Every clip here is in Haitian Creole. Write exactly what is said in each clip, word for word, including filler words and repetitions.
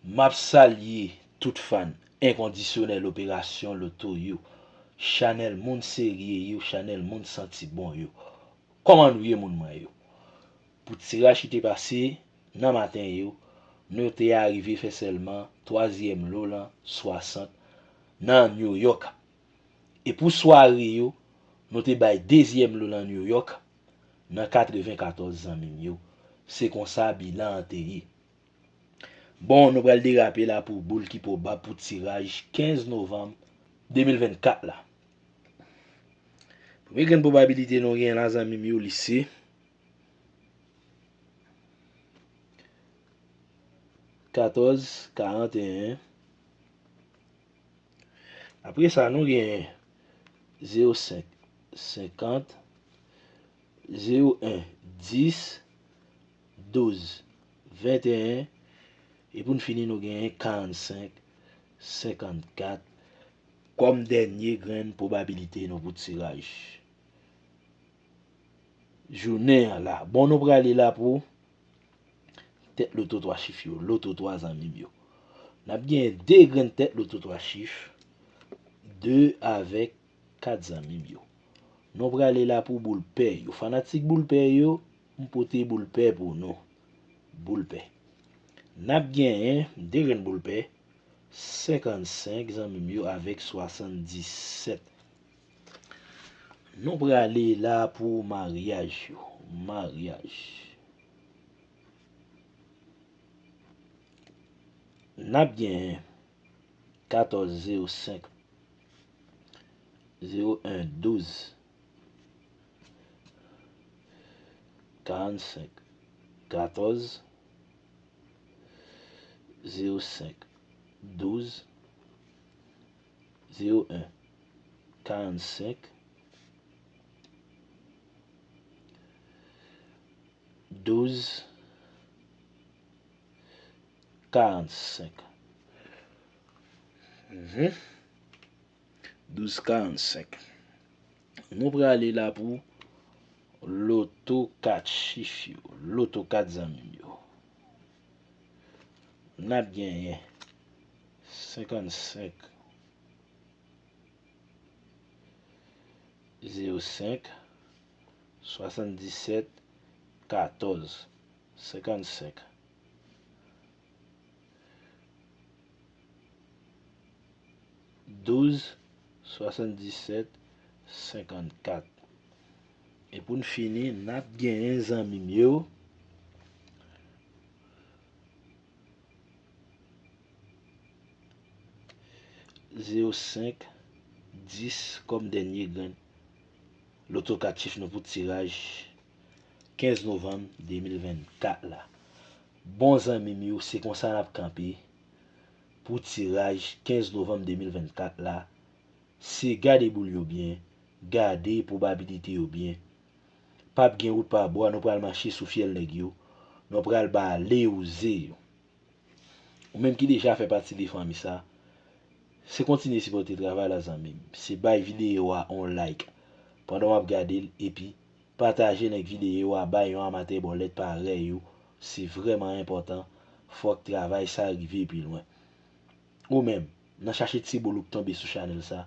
M ap salye tout fan enkondisyonèl operasyon loto yo, chanèl moun serye yo, chanèl moun santi bon yo. Kòman nou ye, moun mwen yo? Pou tiraj ki te pase nan maten yo, nou te arive fè sèlman twazyèm lo lan swasant nan New York. E pou sware yo, nou te bay dezyèm lo lan New York nan katrevenkatòz, zanmi m yo. Se konsa bilan an te ye. Bon, nou pral derape la pou boul ki pwobab pou tiraj kenz novanm de mil vennkat la. Premye grenn pwobabilite nou gen la, zanmi m yo, li se katòz karanteyen. Apre sa, nou gen zewo senk senkant, zewo en dis, douz venteyen, e pou n fini, nou genyen karannsenk senkannkat kòm dènye grenn pwobabilite nou pou tiraj jounen an la. Bon, nou prale la pou tèt loto twa chif yo, loto twa, zanmi m yo. N ap gen de grenn tèt loto twa chif, de avèk kat, zanmi m yo. Nou prale la pou boul pè yo. Fanatik boul pè yo, m pote boul pè pou nou. Boul pè. N ap genyen de grenn boul pè, senkannsenk, zanmi m yo, avèk swasanndisèt. Nou prale la pou maryaj yo. Maryaj. N ap genyen katòz zewo senk, zewo en douz, karannsenk katòz, zewo senk douz, zewo en karannsenk, douz karannsenk. Mhm. Douz karannsenk. Nou prale la pou loto kat chif yo. Loto kat, zanmi m yo. N ap genyen senkannsenk zewo senk, swasanndisèt katòz, senkannsenk, douz, swasanndisèt, senkannkat. E pou n fini, n ap genyen, zanmi m yo, zewo senk, dis kòm dènye grenn loto kat chif nou pou tiraj kenz novanm de mil vennkat la. Bon, zanmi m yo, se konsa n ap kanpe pou tiraj kenz novanm de mil vennkat la. Se gade boul yo byen, gade pwobabilite yo byen. P ap gen wout pa bwa, nou pral mache sou fyèl nèg yo, nou pral bale wouze yo. Ou menm ki deja fè pati de fanmi sa, se kontinye sipòte travay la, zanmi m. Se bay videyo a on like pandan w ap gade l, epi pataje link videyo a bay yon amatè bòlèt parèy ou. Se vrèman enpòtan. Fòk travay sa rive pi lwen. Ou menm, nan chache ti boul ou k tonbe sou chanèl sa,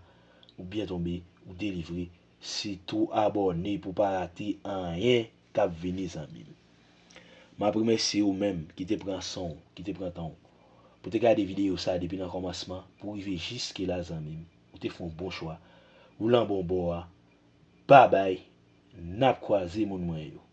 ou byen tonbe, ou delivre. Sitou abòne pou w pa rate anyen k ap vini, zanmi m. M ap remèsye ou menm ki te pran san w, ki te pran tan w, pou te gade videyo sa depi nan kòmansman pou rive jiske la, zanmi m. Ou te fè yon bon chwa. Ou lan bon bò a. Babay, n ap kwaze, moun mwen yo.